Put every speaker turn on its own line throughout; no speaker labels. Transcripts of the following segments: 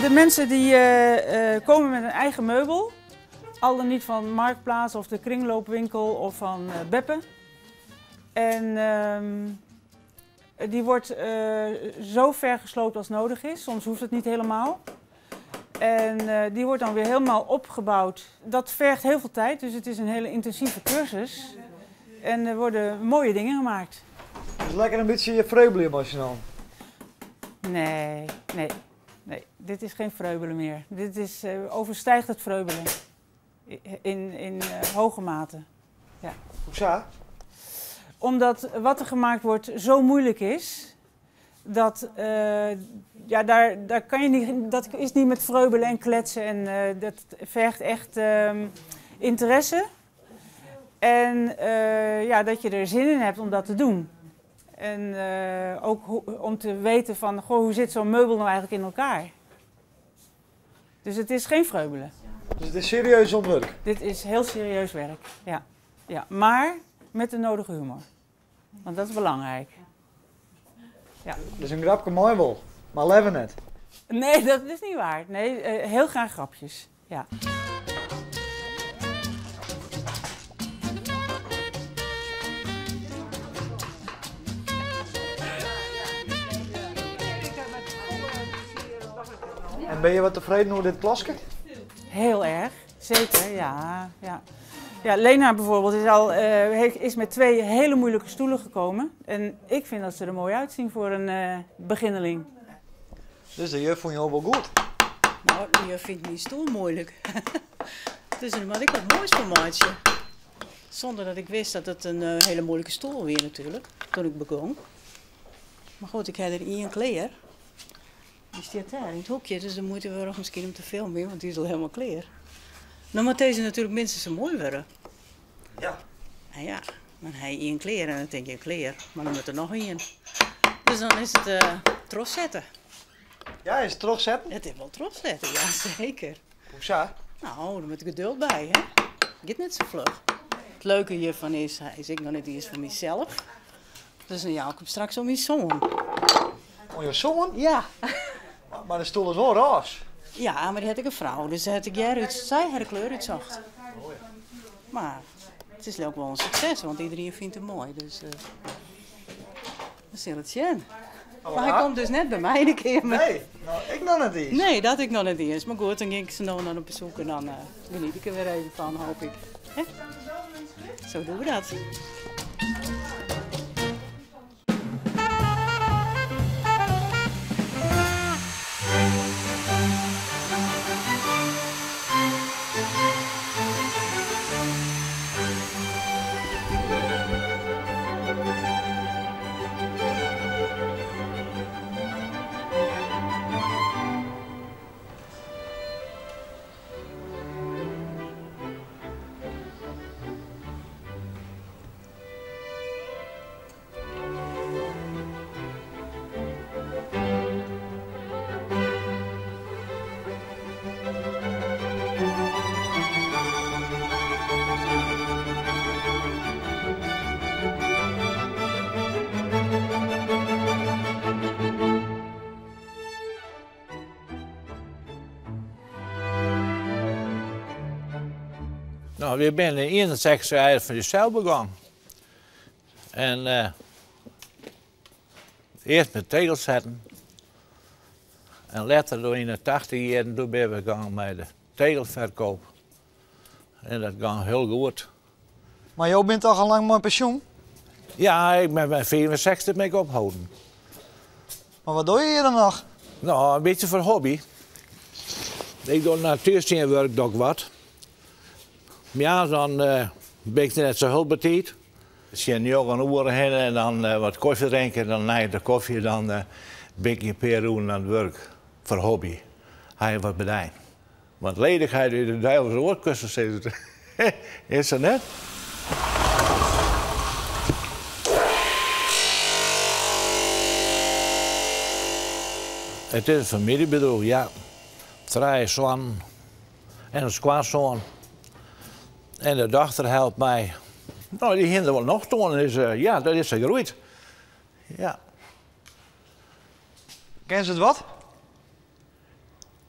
De mensen die komen met een eigen meubel, al dan niet van Marktplaats of de kringloopwinkel of van Beppe. En die wordt zo ver gesloopt als nodig is, soms hoeft het niet helemaal. En die wordt dan weer helemaal opgebouwd. Dat vergt heel veel tijd, dus het is een hele intensieve cursus. En er worden mooie dingen gemaakt.
Dus lekker een beetje vreubelen als je dan?
Nee, nee, nee. Dit is geen vreubelen meer. Dit overstijgt het vreubelen. In hoge mate. Ja.
Hoezo?
Omdat wat er gemaakt wordt zo moeilijk is, dat, ja, daar kan je niet, dat is niet met vreubelen en kletsen en dat vergt echt interesse. En ja, dat je er zin in hebt om dat te doen. En ook om te weten van, goh, hoe zit zo'n meubel nou eigenlijk in elkaar? Dus het is geen vreubelen.
Dus het is serieus ontwerp?
Dit is heel serieus werk, ja. Ja, maar met de nodige humor. Want dat is belangrijk. Ja.
Dus een grapje mooi wel, maar leven net.
Nee, dat is niet waar. Nee, heel graag grapjes. Ja.
En ben je wat tevreden over dit klaske?
Heel erg, zeker, ja. Ja. Ja, Lena bijvoorbeeld is met 2 hele moeilijke stoelen gekomen. En ik vind dat ze er mooi uitzien voor een beginneling.
Dus de juf vond je al wel goed?
Nou, de juf vindt mijn stoel moeilijk. Dus daar moet ik wat moois van maken. Zonder dat ik wist dat het een hele moeilijke stoel weer natuurlijk, toen ik begon. Maar goed, ik heb er één kleer. Die staat daar in het hoekje, dus dan moeten we nog misschien om te filmen, want die is al helemaal kleer. Nou moet deze natuurlijk minstens zo mooi worden.
Ja.
Nou ja, dan heb je één kleer en dan denk je kleer, maar dan moet er nog één. Dus dan is het trots zetten.
Ja, is het trots zetten?
Het is wel trots zetten, ja zeker.
Hoezo?
Nou, daar moet geduld bij, hè. Het gaat net zo vlug. Het leuke hiervan is, hij is ik nog niet eens voor mezelf. Dus dan jou, ik kom straks om mijn zoon.
Om je zoon?
Ja.
Maar de stoel is wel roze.
Ja, maar die had ik een vrouw, dus daar had ik jij uit, zij had de kleur uitzocht. Maar het is ook wel een succes, want iedereen vindt het mooi. Dus we zullen het zien. Maar hij komt dus net bij mij een keer. Maar...
Nee, nou, ik nog niet eens.
Nee, dat ik nog niet eens. Maar goed, dan ging ik ze nog naar op bezoek en dan geniet ik er weer even van, hoop ik. Hè? Zo doen we dat.
Nou, we zijn in 61 jaar van jezelf begonnen. En eerst met tegels zetten. En later, door in de 80 jaar, toen ben we gegaan met de tegelverkoop. En dat ging heel goed.
Maar jou bent toch al lang met pensioen?
Ja, ik ben bij 64 ben ik opgehouden.
Maar wat doe je hier dan nog?
Nou, een beetje voor hobby. Ik doe natuursteenwerk ook wat. Maar ja, dan ben ik net zo heel betiet. Als je nu ook een uur heen en dan wat koffie drinken, dan na de koffie, dan ben ik in Peru aan het werk voor hobby. Hij wat bedijn. Want ledigheid in de duivelse oorkussen zit. Is dat net? Het is een familiebedrijf, ja. 3 zonen en een schoonzoon. En de dochter helpt mij. Nou, die hinder wel nog tonen is, ja, dat is ze gegroeid. Ja.
Ken ze het wat?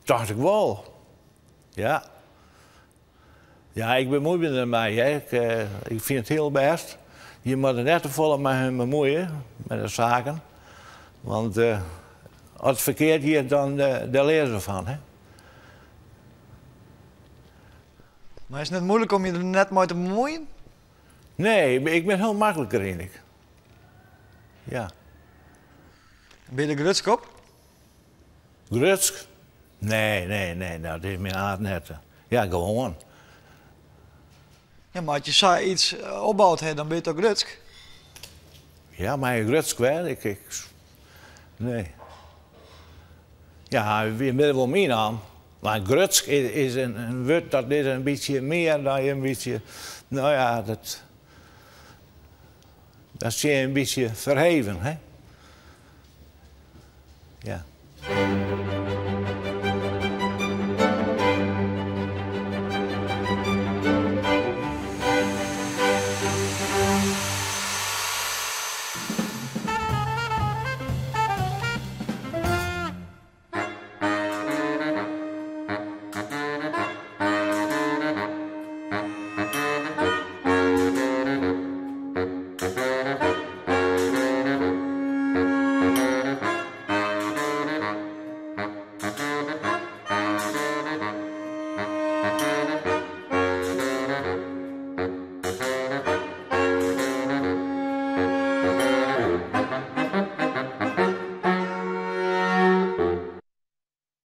Tocht ik wol. Ja. Ja, ik bemoei my dermei. Hè. Ik, eh, ik fyn it hiel bêst. Je moatte net te folle mei hun bemuoie, mei de saken. Want eh, as it ferkeard giet, dan uh, dêr leare se fan. Hè.
Mar is it net muoilik om je der net mei te bemuoien?
Nee, ik bin hiel maklik deryn. Ik. Ja.
Binne je der grutsk op?
Grutsk? Nee, nee, nee, dat is myn aard net. Ja, gewoan.
Ja, mar as je sa yts opboud ha, dan binne je toch grutsk?
Ja, mar grutsk wer? Ik, ik, nee. Ja, wy binne wol myn naam. Mar grutsk is, is in, in wurd dat is in bytsje mear dan je in bytsje. No ja, dat. Dat is in bytsje ferheven, hè? Ja.